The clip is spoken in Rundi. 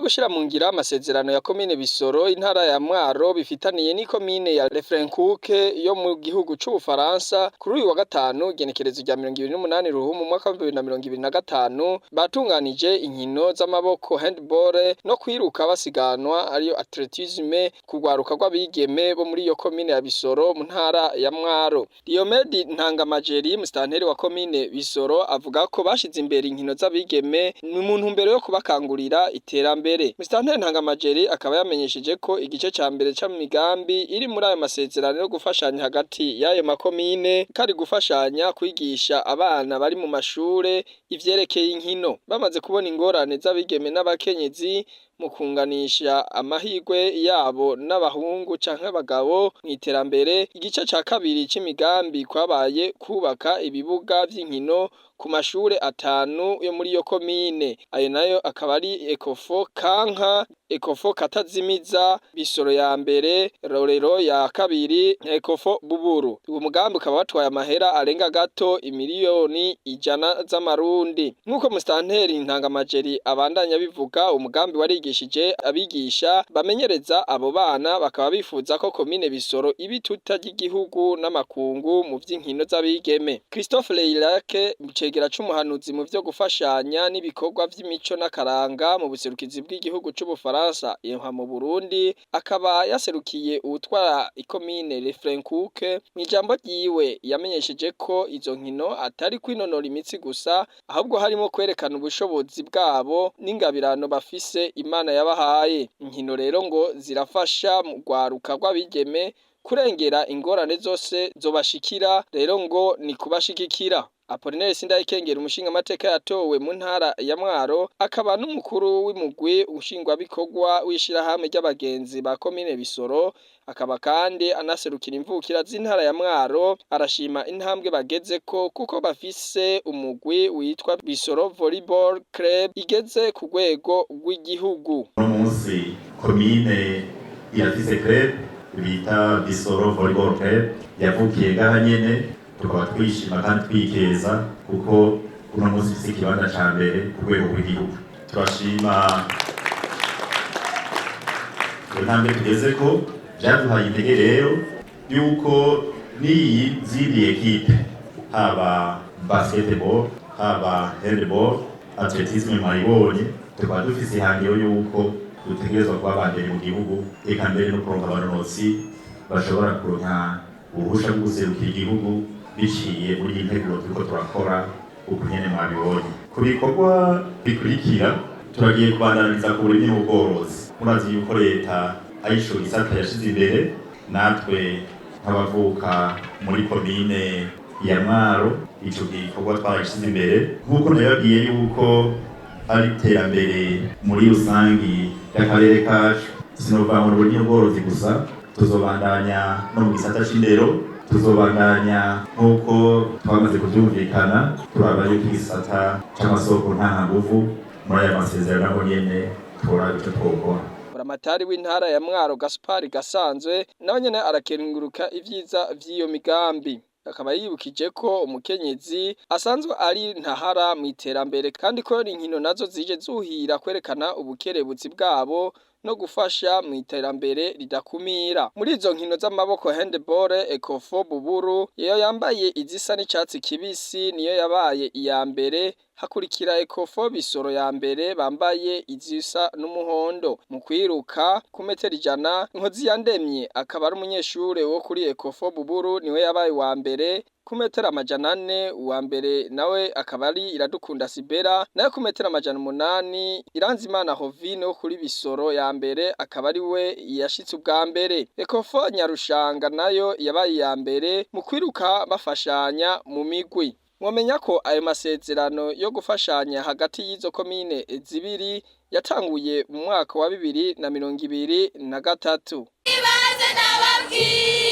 gushira mu ngiro amasezerano ya komine Bisoro, intara ya Mwaro, bifitaniye n'ikomine ya Leffrinckoucke yo mu gihugu c'Ubufaransa, kuri uyu wa gatanu igenekerezo rya 28 Ruhumu umwaka wa 2025, batunganije inkino z'amaboko handball no kwiruka basiganwa, ariyo athlétisme, kugwaruka rw'abigeme bo muri iyo komine ya Bisoro mu ntara ya Mwaro. Diomedi Ntangamajeri, musitanteri wa komine Bisoro, avuga ko bashize imbere inkino z'abigeme ni mu ntumbero yo kubakangurira iterambere. Musitanteri Ntangamajeri akaba yamenyesheje ko igice ca mbere c'imigambi iri muri ayo masezerano yo gufashanya hagati y'ayo makomine kari gufashanya kwigisha abana bari mu mashure ivyerekeye inkino. Bamaze kubona ingorane z'abigeme n'abakenyezi mu kunganisha amahirwe yabo n'abahungu canke abagabo mw'iterambere. Igice ca kabiri c'imigambi kwabaye kubaka ibibuga vy'inkino ku mashure atanu yo muri iyo komine. Ayo nayo akaba ari Ekofo Kanka, Ekofo Katazimiza, Bisoro ya mbere, Rorero ya kabiri, Ekofo Buburu. Uwo mugambi ukaba watwaye amahera arenga gato imiliyoni 100 z'amarundi. Nk'uko musitanteri Ntangamajeri abandanya bivuga, umugambi warigishije abigisha bamenyereza abo bana, bakaba bifuza ko komine Bisoro iba ituta ry'igihugu n'amakungu mu vy'inkino z'abigeme. Christophe Leilake, cegera c'umuhanuzi mu vyo gufashanya n'ibikorwa vy'imico n'akaranga mu buserukizi bw'igihugu c'Ubufaransa impa mu Burundi, akaba yaserukiye uwutwara ikomine Leffrinckoucke, mw'ijambo ryiwe yamenyesheje ko izo nkino atari kwinonora imitsi gusa, ahubwo harimo kwerekana ubushobozi bwabo n'ingabirano bafise Imana yabahaye. Inkino rero ngo zirafasha mu rwaruka rw'abigeme kurengera ingorane zose zobashikira, rero ngo ni kubashigikira. Apollinaire Sindayikengera, umushingamateka yatowe mu ntara ya Mwaro, akaba n'umukuru w'umugwi nshingwabikorwa w'ishirahamwe ry'abagenzi ba komine Bisoro, akaba kandi anaserukira imvukira z'intara ya Mwaro, arashima intambwe bagezeko kuko bafise umugwi witwa Bisoro Volleyball Club igeze ku rwego rw'igihugu. Uno munsi komine irafise club bita Bisoro Volleyball Club yavukiye ngaha nyene, tukaba twishima kandi twikeza kuko uno munsi ifise ikibanza ca mbere ku rwego rw'igihugu. Turashima iyo ntambwe tugezeko. Vyaduhaye intege rero yuko n'iyi zindi équipe, haba basketball, haba handball, athlétisme mwayibonye, tukaba dufise ihangiro yuko dutegerezwa kuba aba mbere mu gihugu, eka mbere no kuronka abanonotsi bashobora kuronka uruhusha rwo guserukira igihugu biciye muri iyi nteguro turiko turakora uku nyene mwabibonye. Ku bikorwa bikurikira, turagiye kubandaniriza ku burimyi n'ubworozi. Murazi yuko leta arico gisata yashize imbere. Natwe nk'abavuka muri komine ya Mwaro, ico gikorwa twarashize imbere, nk'uko nabibabwiye yuko ari iterambere muri rusangi ry'akarere kacu. Sinova mu burimyi n'ubworozi gusa, tuzobandanya no mu gisata c'indero, tuzobandanya nk'uko twamaze kuvyumvikana, turaba yuko igisata c'amasoko ntanganguvu muri aya masezerano naho nyene tworaba ico twokora. Buramatari w'intara ya Mwaro, Gaspard Gasanzwe, nawe nyene arakenguruka ivyiza vy'iyo migambi, akaba yibukije ko umukenyezi asanzwe ari ntahara mu iterambere, kandi ko inkino nazo zije zuhira kwerekana ubukerebutsi bwabo no gufasha mu iterambere ridakumira. Muri izo nkino z'amaboko handball, Ecofo Buburu iyo yambaye izisa n'icatsi kibisi niyo yabaye iya mbere, hakurikira Ecofo Bisoro ya mbere bambaye izisa n'umuhondo. Mu kwiruka ku metero 100, Nkozi yandemye akaba ari umunyeshure wo kuri Ecofo Buburu, niwe yabaye wa mbere. Ku metero 400, uwa mbere nawe akaba ari Iradukunda Sibera, nayo ku metero 800, Iranzimana Hovine wo kuri Bisoro ya mbere akaba ari we yashitse ubwa mbere. Ecofo Nyarushanga nayo yabaye iya mbere mu kwiruka bafashanya mu migwi. Mwomenya ko ayo masezerano yo gufashanya hagati y'izo komine zibiri yatanguye mu mwaka wa 2023. Ibaze nababwira.